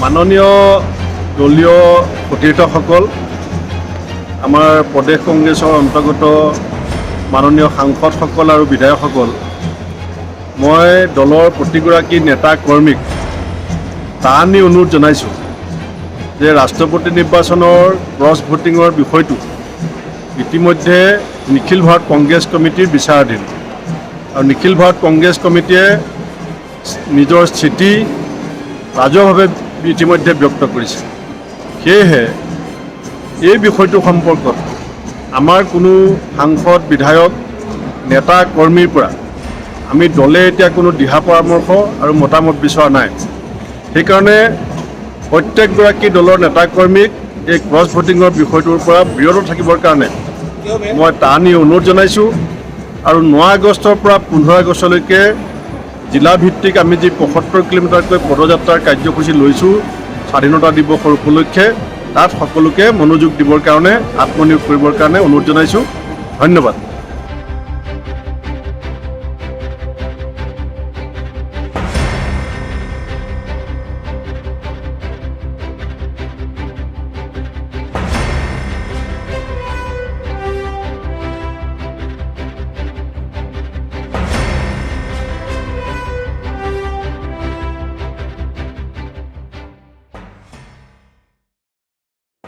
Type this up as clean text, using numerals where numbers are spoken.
মাননীয় দলীয় সতীৰ্থসকল, আমাৰ প্ৰদেশ কংগ্ৰেছৰ অন্তৰ্গত মাননীয় সাংসদসকল আৰু বিধায়কসকল, মই দলৰ প্ৰতিগৰাকী নেতা কৰ্মীক টানি অনুৰোধ জনাইছোঁ যে ৰাষ্ট্ৰপতি নিৰ্বাচনৰ ক্ৰছ ভোটিঙৰ বিষয়টো ইতিমধ্যে নিখিল ভাৰত কংগ্ৰেছ কমিটিৰ বিচাৰাধীন আৰু নিখিল ভাৰত কংগ্ৰেছ কমিটিয়ে নিজৰ স্থিতি ৰাজহুৱাভাৱে ইতিমধ্যে ব্যক্ত কৰিছে। সেয়েহে এই বিষয়টো সম্পৰ্কত আমাৰ কোনো সাংসদ, বিধায়ক, নেতা কৰ্মীৰ পৰা আমি দলে এতিয়া কোনো দিহা পৰামৰ্শ আৰু মতামত বিচৰা নাই। সেইকাৰণে প্ৰত্যেকগৰাকী দলৰ নেতা কৰ্মীক এই ক্ৰছ ভোটিঙৰ বিষয়টোৰ পৰা বিৰত থাকিবৰ কাৰণে মই টানি অনুৰোধ জনাইছোঁ। আৰু 9 আগষ্টৰ পৰা 15 আগষ্টলৈকে জিলাভিত্তিক আমি যি 75 কিলোমিটাৰকৈ পদযাত্ৰাৰ কাৰ্যসূচী লৈছোঁ স্বাধীনতা দিৱসৰ উপলক্ষে, তাত সকলোকে মনোযোগ দিবৰ কাৰণে, আত্মনিয়োগ কৰিবৰ কাৰণে অনুৰোধ জনাইছোঁ। ধন্যবাদ।